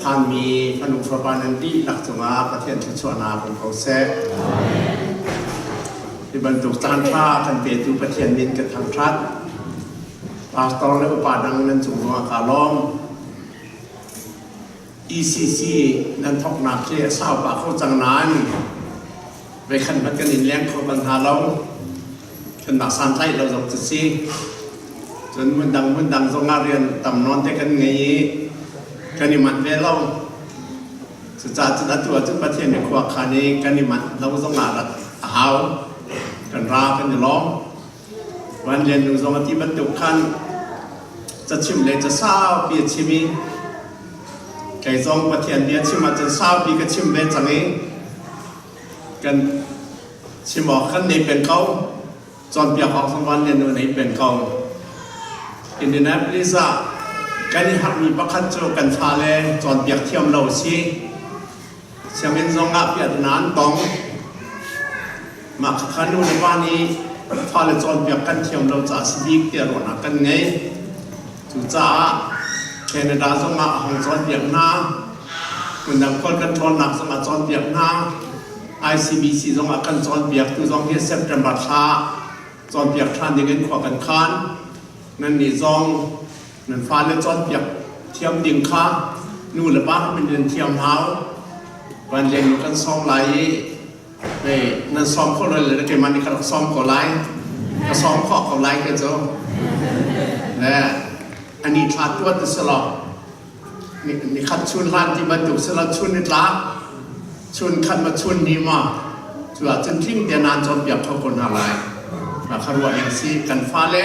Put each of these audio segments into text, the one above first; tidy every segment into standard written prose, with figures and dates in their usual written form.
phanmi fanu fapa nan dihlak cungah Pathian thluachuahnak um ko seh. Hi bantuk caan ṭha kan petu Pathian min ka thangṭhat. Pastor le upa dang nan cung zongah kaa lawm. ECC nan thawknak khi a sau pah kho cang nain voikhat hmanh kan in leng kho bal hna lo. Kan santlaih lo zong cu si. Cun hmundang hmundang zong ah rian tam nawn te kan ngei i kan i manh ve lo. Cucaah cun atu ahcun Pathian nih khua khan i kan i manh lo zong ah rat a hau. Kan ra kan i lawm. Van Lian nu zong a ti bantuk khan cachim le ca saupi a chim i kei zong Pathian bia chim ahcun saupi ka chim ve cang i kan chim awk kan nei peng ko. Cawnpiak awk zong Van Lian nu nei peng ko. Indianapolis ah kan i harhmi pakhat cu kan fale cawnpiak thiam lo a si. Sianginn zong ah piahtana an tong. Mah khakha nu le pa nih fale cawnpiak kan thiam lo caah si bik tiah ruahnak kan ngei. Cucaah Canada zong ah a hung cawnpiak hna. Phundang khual kan ṭhawnnak zong ah cawnpiak hna. ICBC zong ah kan cawnpiak. Tu zong hi September thla cawnpiak ṭhan ding in khua kan khan. Nannih zong nan fale cawnpiak thiam ding kha nu le pa min nan thiam hau. Van leng kan sawm lai i hei nan sawm kho lo le keimah nih ka rak sawm ko lai. Ka sawm khawh ko lai ke cu. Le ani thla tuat si lo. Ni khat chun hlan ti bantuk si lo chun ni tlak chun khat ma chun ni ma cu ahcun tling te nan cawnpiak kho ko hna lai. Ma kha ruah ning si kan fale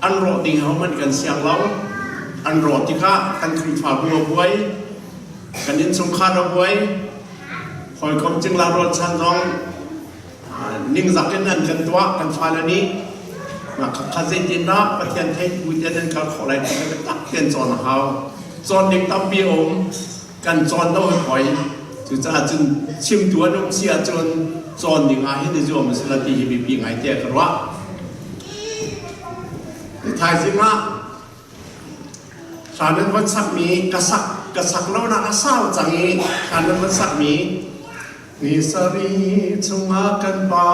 an rawh ding hohmanh kan siang lo. An rawh tikah kan Khrihfabu a buai, kan innchungkhar a buai, hawikom cingla rualchan zong ningzak in an kan tuah kan fale nih mah khakha zeitindah Pathian theih bu tein an kal khawh lai ti kha biatak tein cawn a hau. Cawn ding tampi a um. Kan cawn lo hi poi. Cucaah cun chimtu an um si ahcun cawn ding ah hin i zuam a si lo ti hi biapi ngai tiah ka ruah. Thaizing ah hla nan van sakmi ka sak ka sak lonak a sau cang i hla nan van sakmi ni sarih chungah kan pa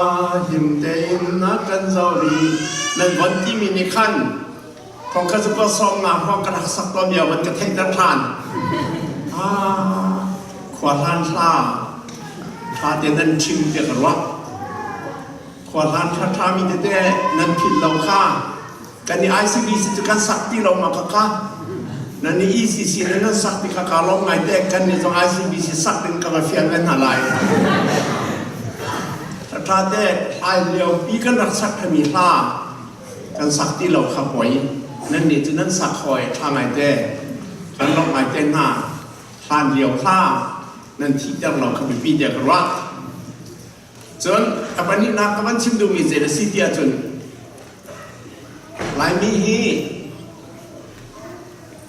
him tein a kan zoh i nan von timi nih khan thong kha cu ka sawm nga hrawng ka rak sak tawn lio van ka theihter ṭhan. Ah, khua hlan hla hla te nan chim tiah ka ruah. Khua hlan ṭhaṭhami tete nan philh lo kha kan i ICBC cu kan sak ti lo ma kha nan i ECC nan nan sak ti kha kaa lawm ngai te kan nih zong ICBC sak ding ka va fial ve hna lai. Ṭhaṭha te hlai lio pi kan rak sak thami hla kan sak ti lo kha poi nan nih cu nan sak hawi ṭha ngai te kan lawmh ngai te hna hlan lio hla nan thihter lo kha biapi te ka ruah. Cun a pahnihnak ka van chim duhmi zei a si ti ahcun Laimi hi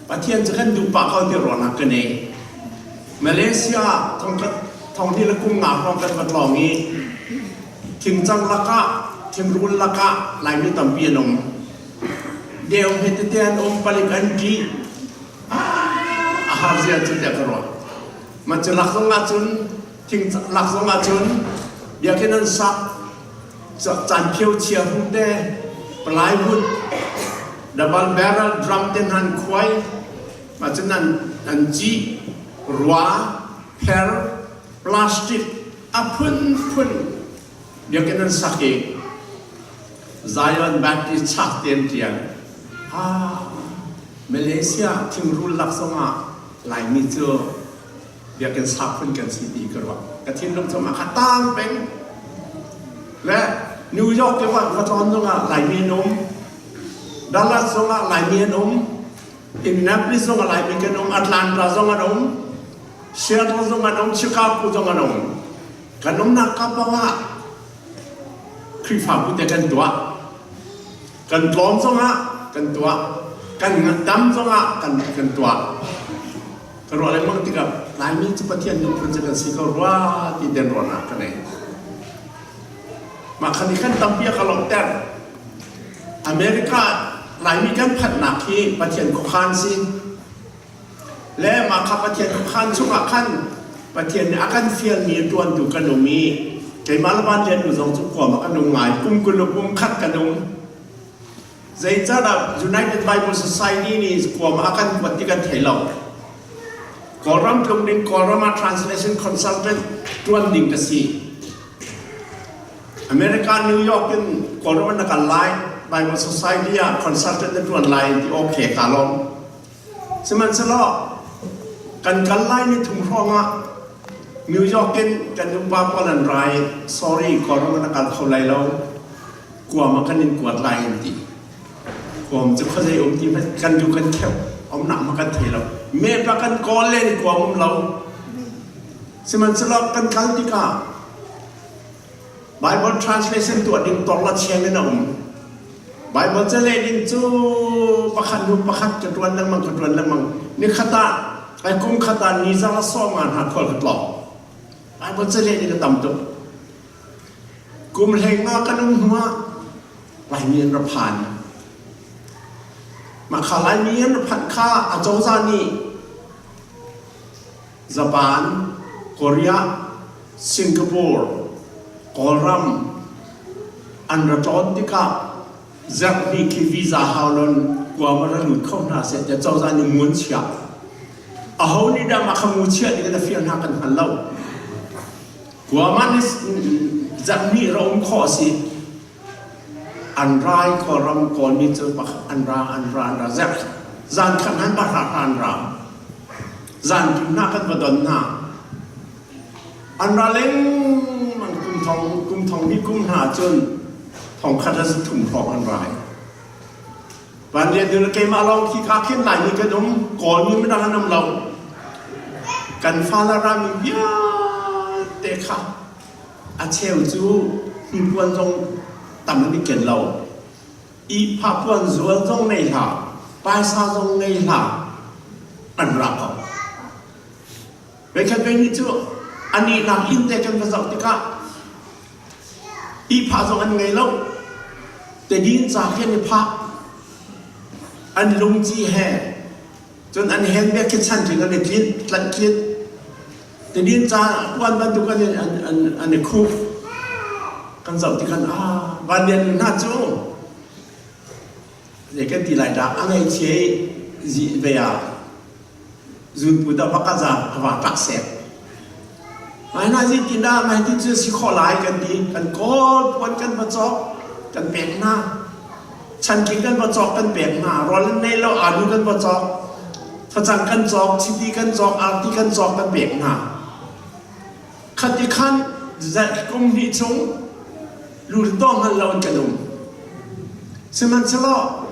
Pathian cu kan duh pah ko ti ruahnak ka nei. Malaysia thongkhat thonghnih le kum nga hrawng kan va tlawng i thingcang lakah thingrul lakah Laimi tampi an um. Deu he tete an um palik an ṭih. A har zia cu tiah ka ruah. Mah cu lak zong ahcun thing lak zong ahcun biakinn an sak caan phio chia hu te plywood double barrel drum te hna an khuai mah cun an an cih rua pher plastic a phunphun biakinn an sak i Zion Baptist Church te an ṭial ah Malaysia thingrul lak zongah Laimi cu biakinn saphun kan si ti ka ruah. Ka thinlung cu mah kha tang peng. Le New York ke va tlawn zongah Laimi an um. Dallas zongah Laimi an um. Indianapolis zongah Laimi kan um. Atlanta zong an um. Seattle zong an um. Chicago zong an um. Kan umnak ka paoh ah Khrihfabu te kan tuah. Kan tlawm zongah kan tuah. Kan dam zongah kan kan tuah. Ka ruah lengmang tikah Laimi cu Pathian miphun cu kan si ko rua ti den ruahnak ka nei. Mah khan khan tampi a ka lawmhter. America Laimi kan phanhnak hi Pathian khuakhan si. Le mah kha Pathian khuakhan chungah khan Pathian nih a kan fialmi a ṭuantu kan um i keimah le Van Lian nu zong cu kuam ah kan um ngai. Kum 20 le kum khat kan um. Zeicahdah United Bible Society nih kuam ah a kan kuat ti kan thei lo. Kawlram tlung ding Kawlram ah translation consultant ṭuan ding ka si. America New York in Kawlram na kal lai, Bible Society ah consultant na ṭuan lai ti okay ka lawm. Sihmanhsehlaw kan kal lai ni thum hrawng ah New York in kan upa pawl an ra i sorry Kawlram na kal kho lai lo. Kuam ah kan in kuat lai an ti. Kuam cu khuazei um ti hmanh kan duh kan kheuh umnak ma kan thei lo. Map ah kan kawl len kuam um lo. Sihmanhsehlaw kan kal tikah Bible translation tuah ding torla chiang in a um. Bible ca leh ding cu pakhat hnu pakhat ka ṭuan lengmang ka ṭuan lengmang. Nikhat ah ai kum khat ah ni za sawm nga hna khual ka tlawng. Bible ca leh ding a tam tuk. Kum 15 kan um hnu ah Laimi an ra phan. Mah kha Laimi an ra phanh kha acozah nih Japan, Korea, Singapore, Kawlram an ra tlawn tikah zarhhnih khi visa hau lon kuam a ra lut kho hna seh tiah cozah nih ngun chiah. Aho nih dah mah kha ngu chiah ti kan fial hna kan hngal lo. Guam ah zarhhnih ra um khawh a si. An rai Kawlram Kawlmi cu an ra an ra an ra zarh zan khat hmanh bahra hra an ra. Zan tum hna kan va don hna. An ra lengmang kum thong kum thong hnih kum hna cun thong khat le thum hrawng an rai. Van Lian cu keimah lawng khi ka khin Laimi kan um, Kawlmi midang an um lo. Kan fale rami vialte kha a cheu cu hnipuan zong tam an i ken lo. Ihphah puan zual zong nei hlah, paisa zong ngei hlah, an ra ko. Veikhat ve ni cu anihnak inn te kan va zoh tikah Ihphah zong an ngei lo. Tedin ca khi an i phah. An lungci he cun an handbag khi chantling an i tlinh, tlanh tlinh. Tedin ca puan bantuk an, an, an, an i khup. Kan zoh tikhan, ah, van lian hna cu zei kan ti lai dah, a ngaihchia i zi ve ah Zunput ah va ka za a va tlak sek. Mai na zi tin dah mai ti cu si khawh lai kan ti kan kawl puan kan va cawk kan pek hna chantling kan va cawk kan pek hna rawl an nei lo alu kan va cawk facang kan cawk chiti kan cawk arti kan cawk kan pek hna khati khan kum hnih chung lu to hngal lo in kan um sihmanhsehlaw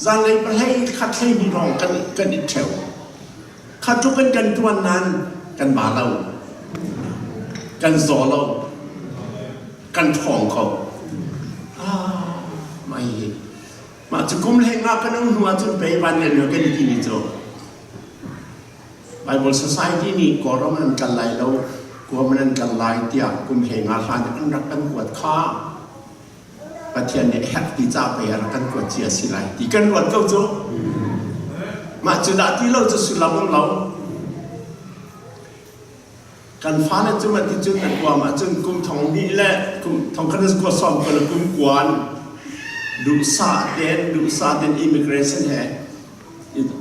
Zanlei pahlei khat 12 hrawng kan kan i ṭheo. Kha tluk in kan ṭuan nain kan ba lo. Kan zaw lo. Kan ṭhawng kho. Ah, mai hi. Mah cu kum hlei nga kan um hnu ahcun pei van lian kan i timi cu Bible Society nih Kawlram an kal lai lo, Guam an kal lai tiah kum 15 hlan an rak kan kuat kha Pathian nih a herh ti ca pei a rak kan kuat cia si lai ti kan ruat ko cu. Mah cu dah ti lo cu sullam um lo. Kan fale cu mah ti cun an kuam ahcun kum thong hnih le kum thong khat kua sawm ko le kum kuan duhsah tein duhsah tein immigration he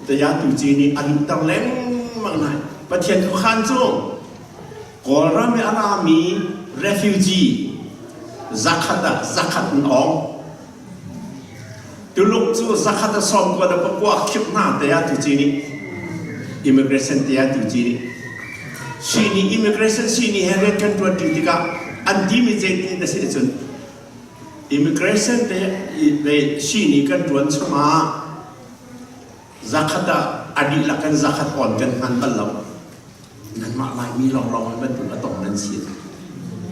taya tu ci nih a luhter lengmang hna. Pathian khuakhan cu Kawlram i a rami refugee zakhat ah zakhat an awng. Tuluk cu zakhat a 90 le pakua khirh hna te ah tuci nih immigration te ah tuci nih sini immigration sini he rian kan ṭuan ṭi tikah an timi zeitin a si ahcun immigration te sini kan ṭuan chungah zakhat ah a dihlak in zakhat on kan hman bal lo. Nanmah Laimi lawnglawng hi bantuk a tong nan si.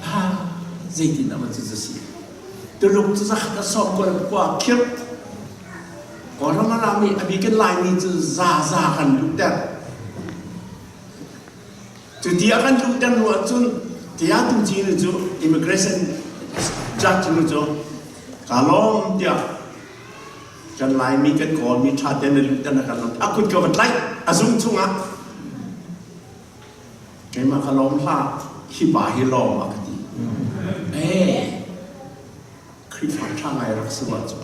Ha, zeitin dah cu si? Tuluk cu zakhat a sawm ko kua khirh. Kawlram a rami a bik in Laimi cu za za kan luhter. Cu ti a kan luhter hnu ahcun tiah tu ci nu cu immigration judge nu cu ka lawm tiah. Kan Laimi kan Kawlmi ṭha tein na lut na kan a kut ka va tlaih a zung chungah keimah ka lawm hlah hi pa hi lawm a ka ti. Eh Khrihfa ṭha ngai rak si rua cu.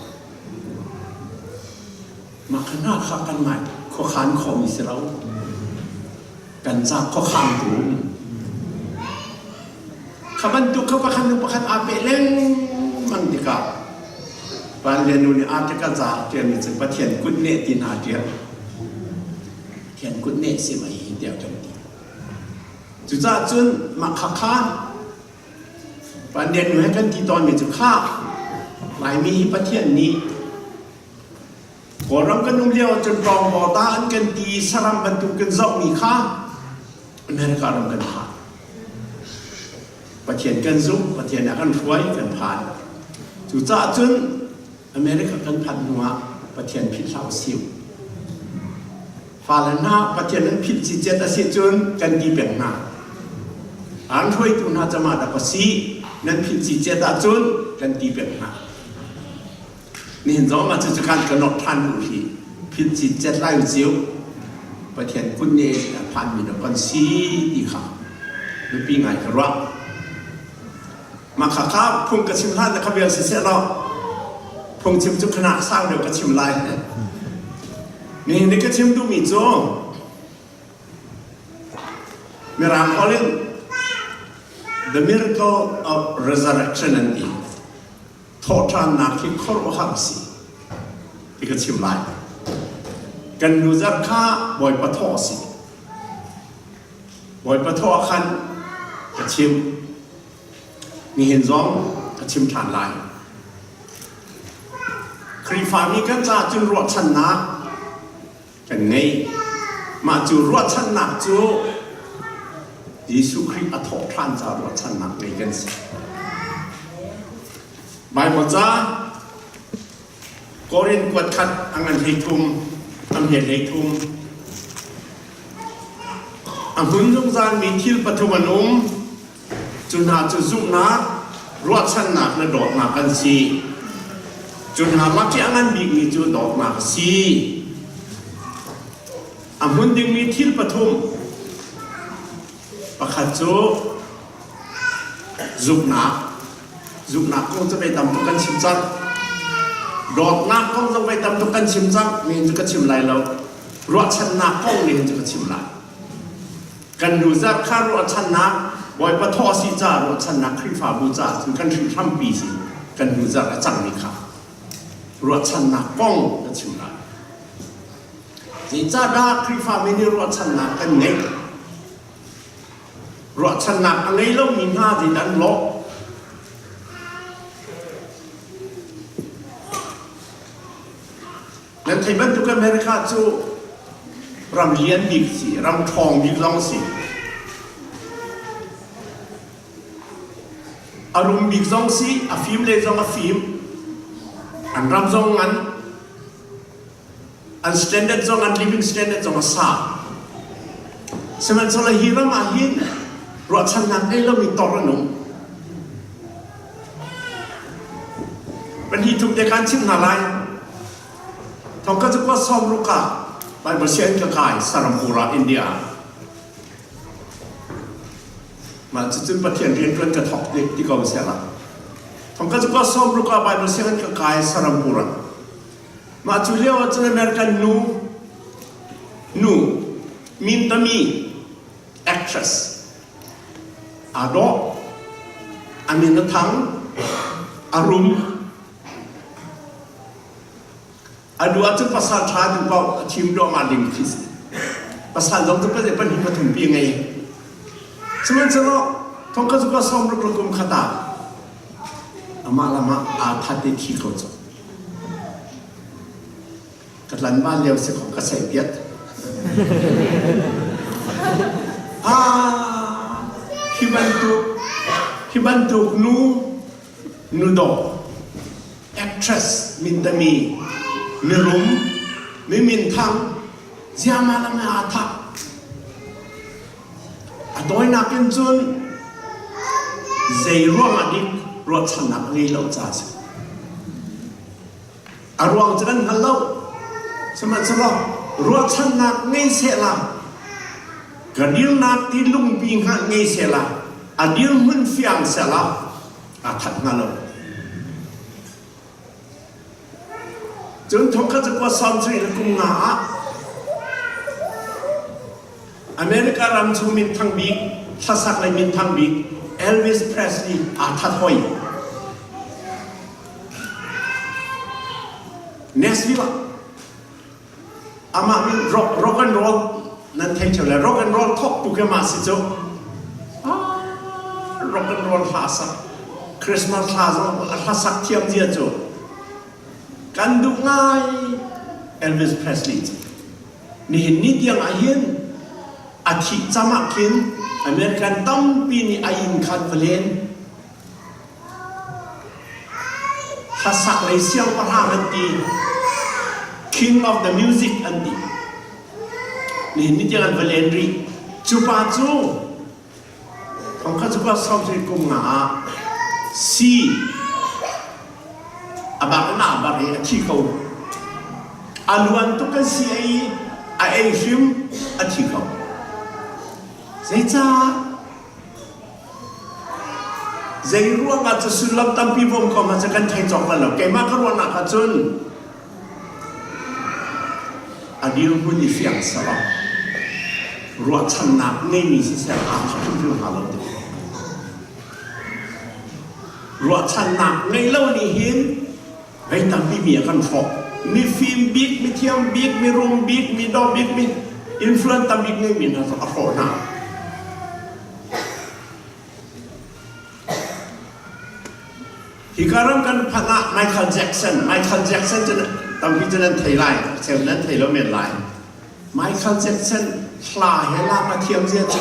Mah kha hna kha kan ngai khuakhan khawhmi si lo. Kan ca khuakhan tu. Kha bantuk kha pakhat nu pakhat aa peh lengmang tikah Van le nu nih article ca ṭialmi cu Pathian kutneh ti hna ṭial. Pathian kutneh si mei hi tiah kan ti. Cucaah cun mah kha kha Van nu he kan ti tawnmi cu kha Laimi hi Pathian nih Kawlram kan um lio ahcun ṭawngbaw ta an kan ti saram bantuk kan zohmi kha America ram kan phan. Pathian kan zumh, Pathian a kan hruai, kan phan. Cucaah cun America kan phanh hnuah Pathian philh hlah usih. Fale hna Pathian an philh cicet a si cun kan ti peng hna. An hruaitu hna cama dak a si, nan philh cicet ahcun kan ti peng hna. Nihin zong ah cucu kan ka nok ṭhan u hi philh cicet lai u ciu. Pathian kut nih a phanmi na kan si ti kha biapi ngai ka ruah. Mah kha kha phung ka chim hlan na kha vial siseh law phungchim cu khanak sau deuh ka chim lai. Nihin ni ka chim duhmi cu Mirang holh in The Miracle of Resurrection an ti. Thawhṭhannak hi khuaruahhar a si ti ka chim lai. Kan nu zarh kha Bawipa thawh a si. Bawipa thawh ah khan ka chim. Nihin zong ka chim ṭhan lai. Khrihfami kan caah cun ruahchannak kan ngei. Mah cu ruahchannak cu Jesuh Khrih a thawh ṭhan caah ruahchannak ngei kan si. Baibal ca Korin kuat khat a ngan 13 a hme 13 a hmun zungzalmi thil pathum an um. Cu hna cu zumhnak, ruahchannak le dawtnak an si. Cu hna lak i a ngan bikmi cu dawtnak a si. A hmun dingmi thil pathum. Pakhat cu zumhnak. Zumhnak kong cu vei tam tuk kan chim cang. Dawtnak kong zong vei tam tuk kan chim cang. Nihin cu ka chim lai lo. Ruahchannak kong nihin cu ka chim lai. Kan nu zarh kha ruahchannak Bawipa thaw a si caah ruahchannak Khrihfabu caah cun kan hrihhrampi si kan nu zarh a cangmi kha ruahchannak kong ka chim lai. Zeicahdah Khrihfami nih ruahchannak kan ngeih? Ruahchannak a ngei lomi hna zeidah an lawh? Nan theih bantuk America cu ram lian bik si, ram ṭhawng bik zong si. A rum bik zong si, a fim le zong a fim. An ram zong ngan. An standard zong, an living standard zong a sang. Sihmanhsehlaw hi ram ah hin ruahchannak ngei lomi tor an um. Pahnih thum te kan chimh hna lai. Thong ka cu 16 ah Bible sianginn ka kai Sarampur ah India ah. Mah cucun Pathian rianṭuan ka thawk ti ko seh la. Thong ka cu 16 ah Bible sianginn ka kai Sarampur ah. Mah cu lio ah cun American nu nu mintami actress Aa dawh, a min a thang, a rum. A duh ahcun pasal ṭha duh paoh a thim duahmah ding khi si. Pasal zong cu pahnih pahnih pathum pi a ngei. Sihmanhsehlaw thongkhat cu 60 le kum khat ah amah lam ah aa that i thi ko cu. Ka tlanval lio si kong ka seipiat. Ah, hi bantuk hi bantuk nu nu dawh actress mintami mirum mi minthang ziama lang aa thah a tawinak in cun zei ruangah dik ruahchannak ngei lo ca si. A ruang cu kan hngal lo. Sihmanhsehlaw ruahchannak ngei sehla ka dirnak ti lungpi hngalh ngei sehla a dirhmun fiang sehla aa that hnga lo. Cun thongkhat zakua 70 le kum nga ah America ram chung minthang bik hlasak lei minthang bik Elvis Presley aa that hoi. Nashville ah amah min rock, rock and roll nan thei theo le rock and roll thok tu ke mah si cu ah, rock and roll hla sak Christmas hla zong hla sak thiam zia cu kan duh ngai Elvis Presley cu nihin ni tiang ah hin a thih cam ah khin American tampi nih a inn khan va len Hlasak lei siangpahrang an ti. King of the music an ti. Nihin ni tiang an va len rih. Cu pa cu thongkhat cu sawmsarih kum nga ah si a bak in aa bar i a thi ko. A luan tuk kan si ei i a ei hrim a thi ko. Zeicah Zei ruangah cu sullam tampi bawm ko hmanh kan thei cawk bal lo. Keimah ka ruahnak ah cun a dirhmun i fiang selaw ruahchannak ngeimi siseh aa thawk hrimhrim hnga lo ti. Ruahchannak ngei lo nih hin vei tampi mi a kan hrawk. Mifim bik, mithiam bik, mirum bik, midawh bik, mi influence tam bik ngeimi hna cu a hrawh hna. Hika ram kan phanh ah Michael Jackson, Michael Jackson cu tampi cu nan thei lai, cheu nan thei lo men lai. Michael Jackson hla he lak a thiam zia cu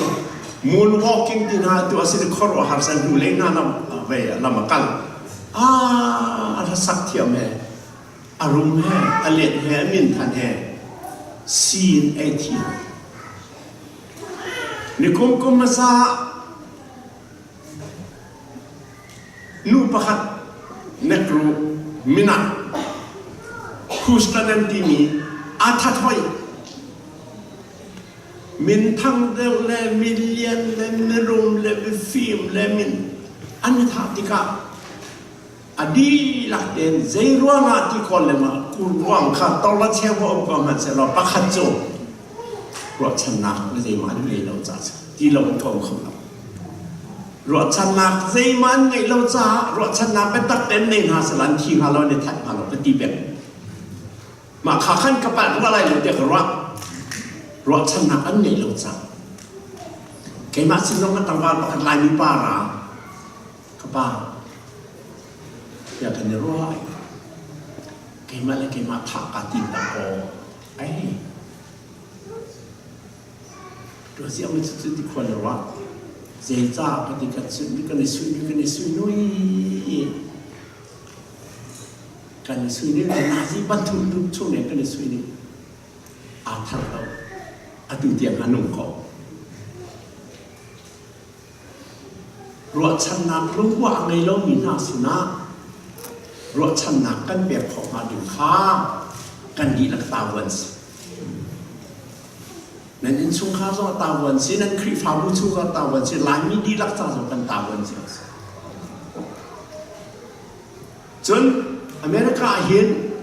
moonwalking ti hna tu a si khuaruahhar san hnu lei hna lam ve lam a kal. Ah, a hlasak thiam he, a rum he, a let he, a min than he, siin ei thiam. Nikum kum hmasa nu pakhat Negro minak Houston an timi aa that hoi. Minthang deuh le milian le mirum le mifim le min an i thah tikah a dihlak tein zei ruangah ti kawl le mah ruang kha torla cheu va um ko hmanhsehlaw pakhat cu ruahchannak le zeimah an ngei lo caah ti lo in ka um kho lo. Ruahchannak zeimah an ngeih lo caah ruahchannak biatak tein nei hna sehla an thi hnga lo an i that hnga lo ka ti peng. Mah kha khan ka palh rua lai lo tiah ka ruah. Ruahchannak an ngeih lo caah. Keimah sin zong ka tlangval pakhat Laimi pa ra ka pa tiah kan i ruah ai. Keimah le keimah thah kaa tim dah kaw ai Tuah ziah mi cu ti khua na ruah. Zeicah ka ti kan sui kan i sui kan i sui nui kan i sui ni nazi pathum dum chung ne kan i sui ni aa thar lo atu tiang a nung ko Ruahchannak lungkua a ngei lomi hna sinah ruahchannak kan pek khawh hnga ding kha kan dihlak tavuan si. Nan innchungkhar zong tavuan si, nan Khrihfabu chung zong tavuan si, Laimi dihlak ca zong kan tavuan si. Cun America ah hin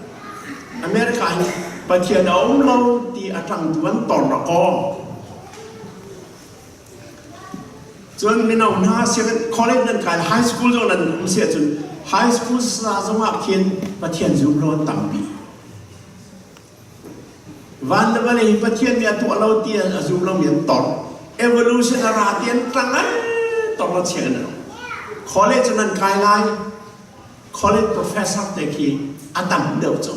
America hin Pathian a um lo ti a ṭangtu an tor ra kaw Cun mino hna sianginn college nan kai high school zong nan um si ahcun high school sa zong ah khin Pathian zum lo an tampi. Van le vawlei hi Pathian nih a tuah lo ti a zum lomi an tor. Evolution a ra ti an tlang an tor lo chiang an College nan kai lai. College professor te khi a tam deuh cu.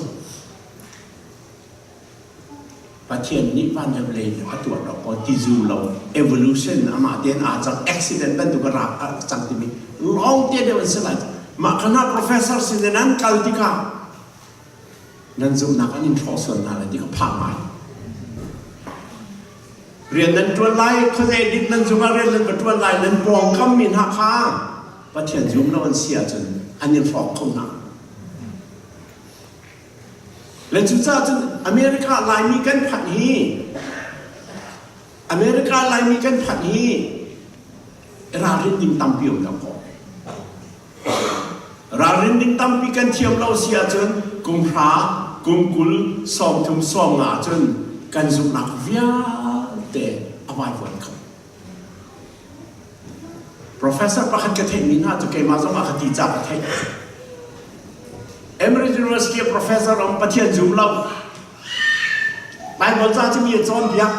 Pathian nih van le vawlei a tuah lo ko ti zu lo evolution amah tein aa cang accident bantuk a ra a cang timi lawng te deuh an si lai mah kha hna professor sin in an kal tikah nan zumhnak an in hrawh sual hna lai ti ka phang ngai rian nan ṭuan lai khuazei dik nan zung ah rian nan va ṭuan lai nan pawngkam mi hna kha Pathian zum lo an si ahcun an in hrawk kho hna. Le cucaah cun America Laimi kan phanh hi America Laimi kan phanh hi ralrin ding tampi um lo kaw. Ralrin ding tampi kan thiam lo si ahcun kum hra, kum 20, 30, 50 cun kan zumhnak vialte a vaivuan kho. Professor pakhat ka theihmi hna cu keimah zong ah ka ti ca ka theih. Emory University professor um Pathian zum lo. Bible ca cu mi a cawnpiak.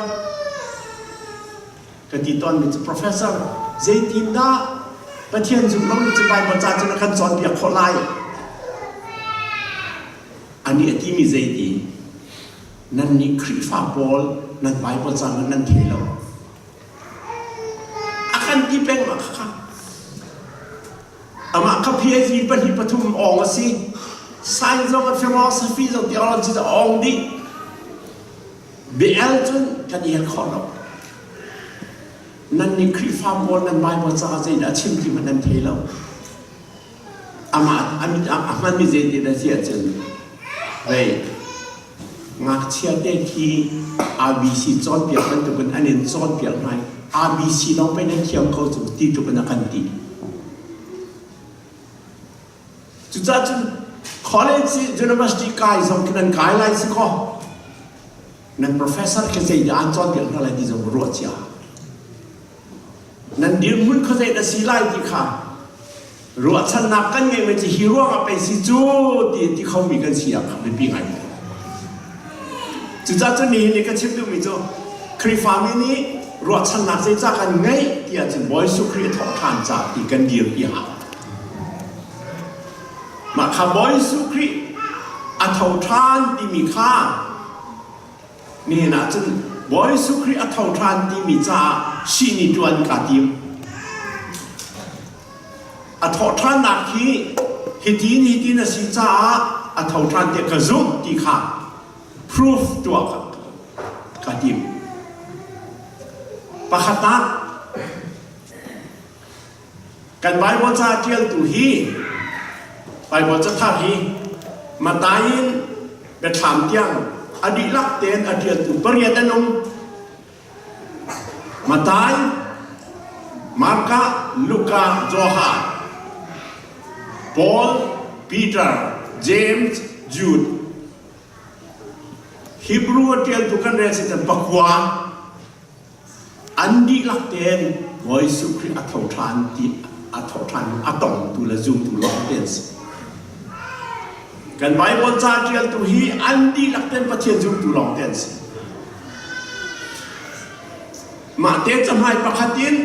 Ka ti tawnmi cu professor zeitindah Pathian zum lo mi cu Bible ca cu na kan cawnpiak khawh lai? Anih a timi zeiti? Nannih Khrihfa pawl nan Bible ca nan thei lo. A kan ti peng ma kha. Amah kha PhD pahnih pathum awng a si. Science zong a philosophy zong theology zong awng dih. Biael cun kan i el khawh lo. Nan nih Khrihfa pawl nan Bible caah zeidah a chim ti hmanh nan thei lo. Amah a hmanmi zeitin a si ahcun vei ngakchia te khi ABC cawnpiak bantukin an in cawnpiak hna i ABC lawng pei nan thiam ko cu ti tluk in a kan ti. Cucaah cun college university kai zong khi nan kai lai si kaw nan professor khi zeidah an cawnpiak hna lai ti zong ruah cia. Nan dirhmun khuazei na si lai ti kha ruahchannak kan ngeihmi cu hi ruangah pei si cu ti ti khomi kan si ah kha biapi ngai. Cucaah cun nihin i ka chim duhmi cu Khrihfami nih ruahchannak zeicah kan ngeih ti ahcun Bawi Jesuh Khrih a thawh ṭhan ca ti kan dirpi a hau. Mah kha Bawi Jesuh Khrih a tho ṭhan timi kha Nihin ah cun Bawi Jesuh Khrih a tho ṭhan timi caah sihni ṭuan kaa tim. A thawh ṭhannak hi hitin hitin a si caah a tho ṭhan tiah ka zumh ti kha proof tuah ka tim. Pakhatnak, kan Bible ca ṭialtu hi Bible cathar hi Matthai in Biathlam tiang a dihlak tein a ṭialtu pariat an um. Matthai, Marka, Luka, Johan, Paul, Peter, James, Jude. Hebrew a ṭialtu kan rel si cun pakua An dihlak tein Bawi Jesuh Khrih a tho ṭhan ti a tho ṭhan a tongtu le zumtu lawng te an si. Kan Bible ca ṭialtu hi an dihlak tein Pathian zumtu lawng te an si. Mah te cahmai pakhat in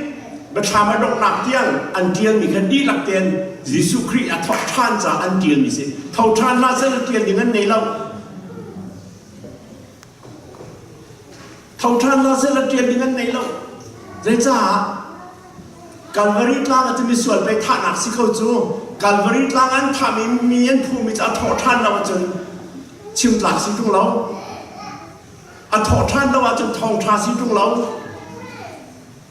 biathlam a donghnak tiang an ṭialmi kha dihlak tein Jesuh Khrih a thawk ṭhan caah an ṭialmi si. Tho ṭhan hlah seh ṭial ding an nei lo. Tho ṭhan hna seh ṭial ding an nei lo. Zeicah? Kalvari tlang ah cun misual pei thahnak si ko cu. Kalvari tlang an thahmi mi an phumi cu a thawh ṭhan lo ahcun chim tlak si ṭung lo. A thawh ṭhan lo ahcun thawngṭha si ṭung lo.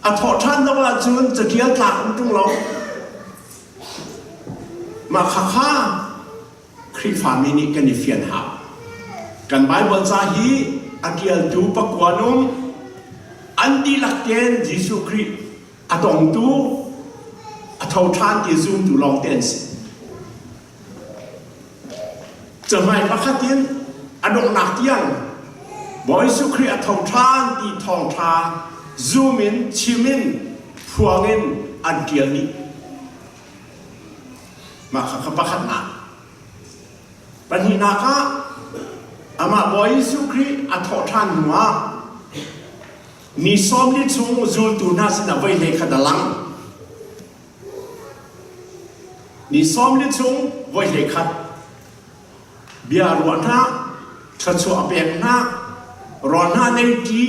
A thawh ṭhan lo ahcun caṭial tlak um ṭung lo. Mah khakha Khrihfami nih kan i fian hau. Kan Baibal ca hi a ṭialtu pakua nung an dihlak tein Jesuh Khrih a tongtu, a tho ṭhan ti zumtu lawngte an si. Cahmai pakhat in a donghnak tiang Bawi Jesuh Khrih a tho ṭhan ti thawngṭha zum in chim in phuang in an ṭial dih. Mah kha pakhatnak. Pahnihnak ah amah Bawi Jesuh Khrih a thawh ṭhan hnuah ni 40 chung zultu hna sinah voi hlei khat a lang. Ni 40 chung voi hlei khat bia a ruah hna, thluachuah a pek hna, rawl hna an ei ṭi,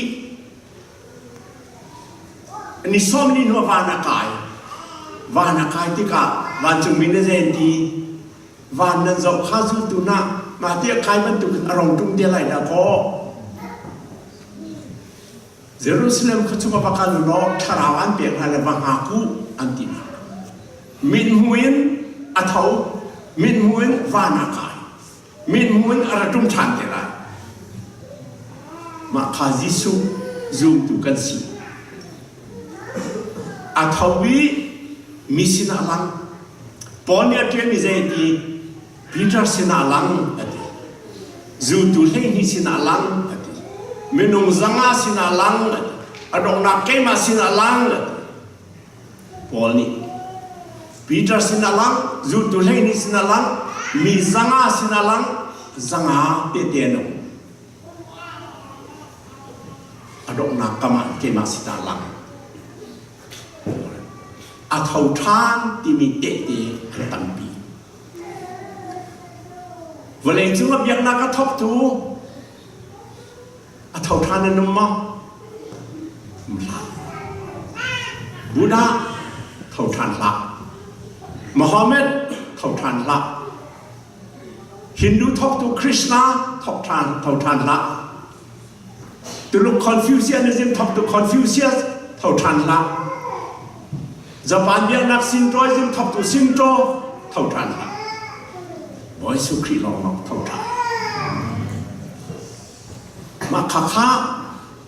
Ni 40 hnu ah van a kai. Van a kai tikah vancungmi nih zei an ti? Van nan zoh kha zultu hna mah ti a kai bantukin a rong ṭum te lai dah kaw. Jerusalem khua chung ah va kal u law thlarau an pek hna le va hngak u an ti hna. Mithmuh in a tho, mithmuh in van a kai. Mithmuh in a ra ṭum ṭhan te lai. Mah kha Jesuh zumtu kan si. A tho i mi sinah lang. Paul nih a ṭialmi zei a ti? Peter sinah lang a ti. Zultu 12 sinah lang a ti. Minung 500 sinah lang a ti. A donghnak keimah sinah lang a ti. Paul nih Peter sinah lang, zultu 12 sinah lang, mi 500 sinah lang, 500 tehte an um. A donghnak kam ah keimah sinah lang. A tho ṭhan timi tehte an tampi. Vawleicung a biaknak a thawktu a tho ṭhan an um maw? Um hlah. Buddha tho ṭhan hlah. Muhammad tho ṭhan hlah. Hindu thawktu Krishna thawk ṭhan tho ṭhan hlah. Tuluk Confucianism thawktu Confucius tho ṭhan hlah. Japan biaknak Shintoism thawktu Shinto tho ṭhan hlah. Bawi Jesuh Khrih lawnglawng tho ṭhan. Mah khakha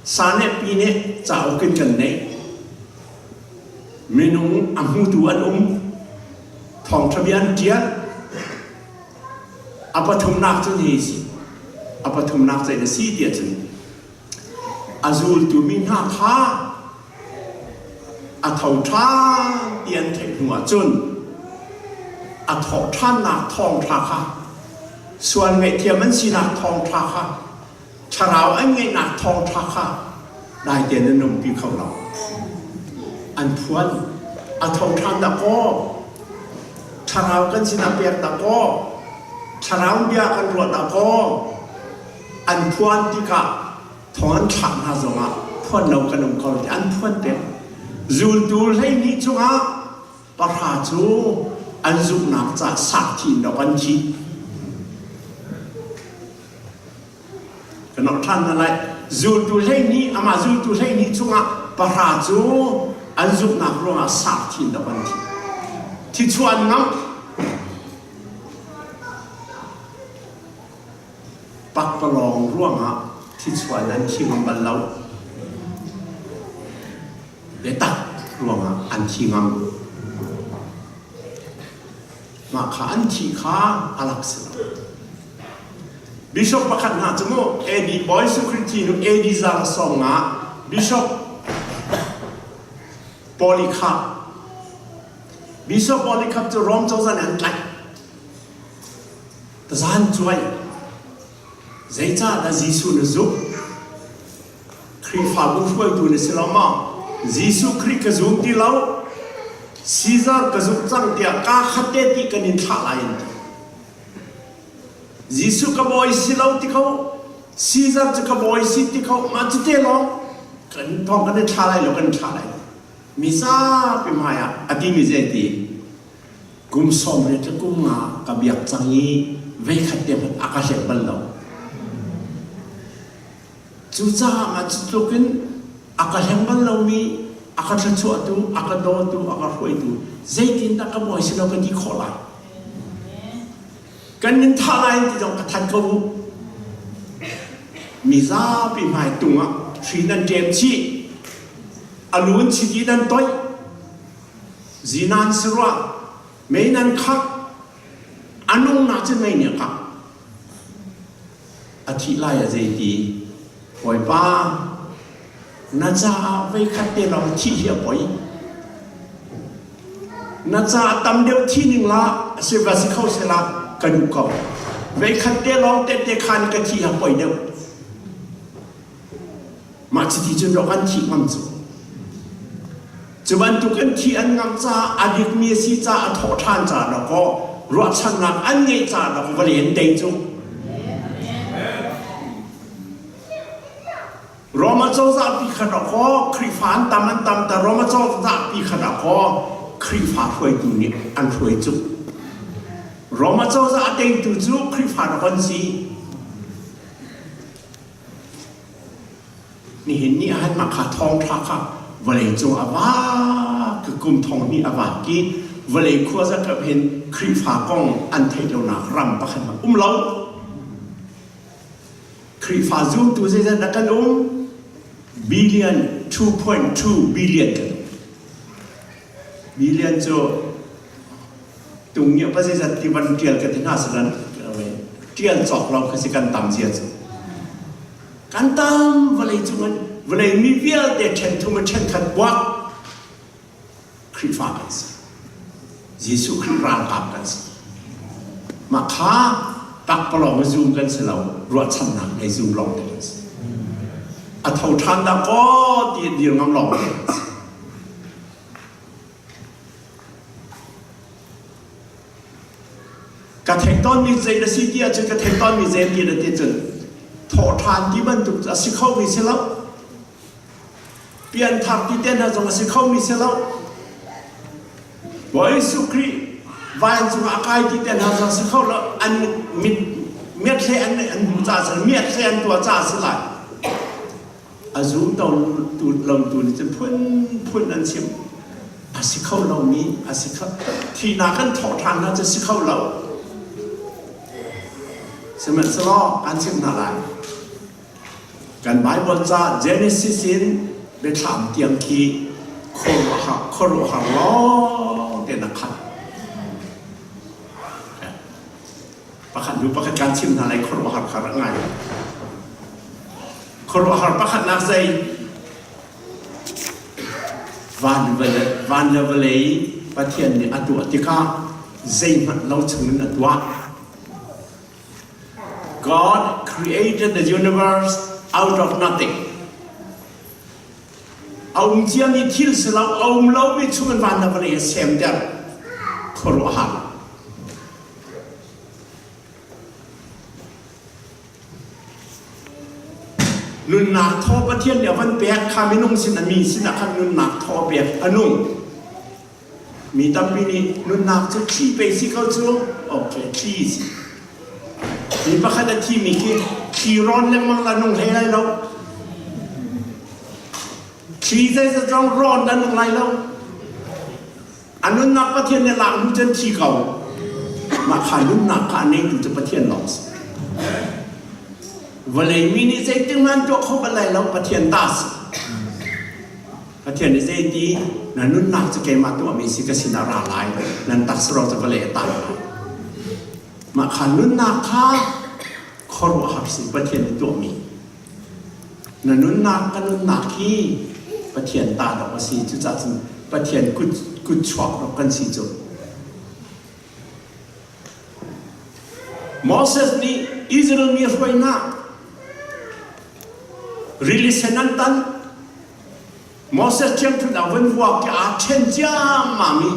sa nih pi nih cauk in kan neih. Minung a hmutu an um. Thawngṭha bia an ṭial. A pathumnak cu ni si. A pathumnak zei na si tiah cun a zultu mi hna kha a tho ṭhan ti an theih hnu ah cun a thawh ṭhannak thawngṭha kha sual ngaihthiam an sinak thawngṭha kha thlarau an ngeihnak thawngṭha kha dai tein an umpi kho lo. An phuan a tho ṭhan dah kaw thlarau kan sinah pek dah kaw thlarau bia kan ruah dah kaw an phuan tikah thong an thlak hna zongah phuan lo kan um ko ti an phuan peng. Zultu 12 cungah pahra cu an zumhnak ca sakthi in dawk an thi. Kan orh ṭhan hna lai. Zultu 12, amah zultu 12 chungah pahra cu an zumhnak ruangah sakthi in dawk an thi. Thichuah an ngamh. Pakpalawng ruangah thichuah in an thi ngam bal lo. Biatak ruangah an thi ngam. Mah kha an thi kha a lak si lo. Bishop pakhat hna cu mu AD Bawi Security nu AD zang song ah Bishop Polycarp Bishop Polycarp cu Rome cozah nih an tlaih. Tazan cuai zeicah dah Jesuh na zumh? Khrihfabu hruaitu na si lo maw? Jesuh Khrih ka zum ti lo. Caesar ka zumh cang tiah kaa khat te ti kan in thlah lai an ti. Jesuh ka bawi si lo ti kho, Caesar cu ka bawi si ti kho, mah cu te lawng kan thong kan i thla lai lo kan thla lai. Mi zapi hmai ah a timi zei ti? Kum 80 le kum nga ka biak cang i veikhat te hmanh a ka hlep bal lo. Cucaah mah cu tluk in a ka hleng bal lomi, a ka thluachuahtu, a ka dawtu, a ka hruaitu, zeitindah ka bawi si lo ka ti khawh lai? Kan min thah lai ti zong ka thanh ko u. Mi zapi hmai tung ah hri nan ṭem chih, a lu in chiti nan toih, zinan si rua, mei nan khak, a nung nak cun mei nih a kak. A thih lai ah zeiti? Bawipa, na caah voikhat te lawng thih hi a poi. Na caah tam deuh thi ning la, a si va si kho sela ka duh ko. Voikhat te lawng tehte khan ka thi a poi deuh. Mah chiti cun rawk an thih ngam cu. Cu bantuk an thih an ngamh caah a dikmi a si caah a thawh ṭhan caah dawkaw ruahchannak an ngeih caah dawkaw vawlei an tei cu. Roma cozah pi kha dawkaw Khrihfa an tam an tam ta Roma cozah pi kha dawkaw Khrihfa hruaitu nih an hruai cu. Roma cozah a teitu cu Khrihfa dawk an si. Nihin ni ahhin mah kha thawngṭha kha vawleicung a vak i kum thong hnih a vak i vawlei khuazakip hin Khrihfa kong an theih lonak ram pakhat hmanh um lo. Khrihfa zumtu zeizat dah kan um? Billion 2.2 billion kan um. Billion cu tung nih pa zeizat ti van ṭial ka ti hna salan ṭial cawk lo kha si kan tam zia cu. Kan tam vawlei cung in vawlei mi vialte ṭhen thum in ṭhen khat buak Khrihfa kan si. Jesuh Khrih ralkap kan si. Mah kha pakpalawng i zum kan si lo, ruahchannak ngei zum lawng te kan si. A tho ṭhan dah kaw ti dir ngam lawng te kan si. Ka theih tawnmi zei na si ti ahcun ka theih tawnmi zei ti na ti cun thawhṭhan ti bantuk cu a si khomi si lo. Pianthar ti te hna zong a si khomi si lo. Bawi Jesuh Khrih vancung ah a kai ti te hna zong a si kho lo. An mit miathle an an hmu caah si miathle an tuah caah si lai. A zum tu lo tu nih cun phunphun an chim. A si kho lomi a si kho thihnak kan thawh ṭhan hna cu si kho lo. Sihmanhsehlaw kan chimh hna lai. Kan Baibal ca Genesis in Biathlam tiang khi khuaruahhar khuaruahhar lawng tein a khat. Pakhat hnu pakhat kan chim hna lai khuaruahhar kha rak ngai. Khuaruahhar pakhatnak zei van van le vawlei Pathian nih a tuah tikah zeihmanh lo chungin a tuah. God created the universe out of nothing. A um ciami thil si lo, a um lomi chungin van le vawlei a semter. Khuaruahhar. Nunnak thaw Pathian nih a van pek kha minung sin a mi sinah khan nunnak thaw pek a nung. Mi tampi nih nunnak cu thli pei si ko cu okay thli si. Mi pakhat a thimi khi thli rawn lengmang la nung hlei lai lo. Thli zeizat zong rawn la nung lai lo. A nunnak Pathian nih lak hnu cun thi ko. Mah kha nunnak kha a neitu cu Pathian lawng si. Vawlei mi nih zeitin hmanh tuah kho bal lai lo Pathian ta si. Pathian nih zeiti na nunnak cu keimah tuahmi si ka sinah ra lai nan taksa ro cu vawlei a tang lai. Mah kha nunnak kha khuaruahhar si Pathian nih tuahmi. Na nunnak ka nunnak hi Pathian ta dawh a si. Cucaah cun Pathian kut kutchuak dawh kan si cu. Moses nih Israel mi hruainak rili sen an tan. Moses ṭhiangṭhunh ah vun vuak i aa ṭhen ciammam i